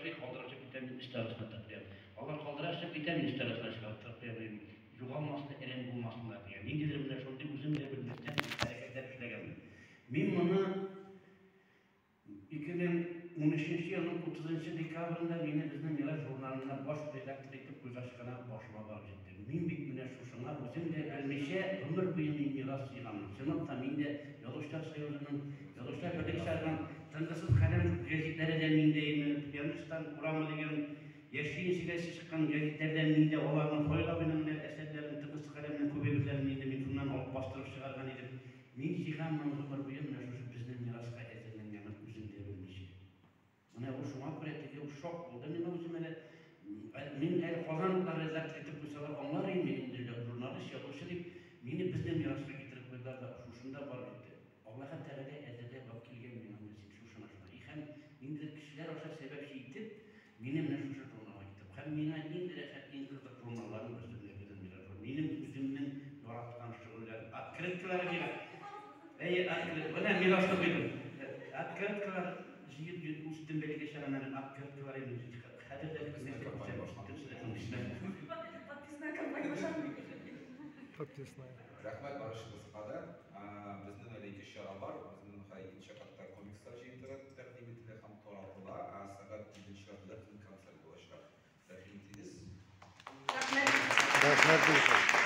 ошый, калдырып чыгып китәм, мин өстәл астына тыгып куям. Алар калдыра чыгып китәм, мин өстәл астына чыгарып тыгып куям. Югалмасын, әрәм булмасыннар дигән. Ниндидер менә шундый үзем дә белмәстән хәрәкәтләр эшләгәнмен. Мин моны 2013 елның 30 декабрендә мине Безнең мирас журналына баш редактор итеп куйгач кына башыма барып җитте. Мин бит менә шушыңа үзем дә белмичә гомер буе мин мирас җыйганмын. Чынлап та мин дә Язучылар союзының, Язучылар берлеге чыгарган Тынгысыз каләм гәзитләре дә миндә иде. Пианистан урамы дигән Яшьли нәсиләсе чыккан гәзитләрдән миндә аларның Фаил абыйның менә әсәрләрен, Тынгысыз каләмнең күп әйберләрен инде мин шуннан алып бастырып чыгарган идем. Мин җыйганмын гомер буе менә шушы Безнең мираска әзерләнгәнмен үзем дә белмичә. Менә ул шуңа күрә теге ул шок булды миңа үземә дә. Мин әле Казан утлары редактор итеп куйсалар аңлар идем, мин инде журналист, язучы дип, мине Безнең мираска китереп куйдылар да, шушында барып җитте. Аллаһы Тәгалә әзерләп алып килгән миңа менә син шушына шуна. И һәм ниндидер кешеләр аша сәбәпче итеп, мине менә шушы журналга китереп. Һәм миңа иң рәхәт, иң кызык журналларның берсе менә Безнең мирас журналы. Минем үземнең яраткан шөгыльләрем. Открыткалар җыйган. Әйе, открыт. Менә мирасны куйдым. Открыткалар җыеп үстем бәләкәй чагымнан. Открыткалар инде хәзер дә Подписная кампания башланды. Подписная. Рәхмәт барышыгызга да. Безнең әле ике чара бар. Безнең икенче катта комикслар җыентыгы тәкъдим ителә һәм таратыла. Ә сәгать 7:30 да киң концерт булачак. Рәхим итегез. Рәхмәт. Рәхмәт.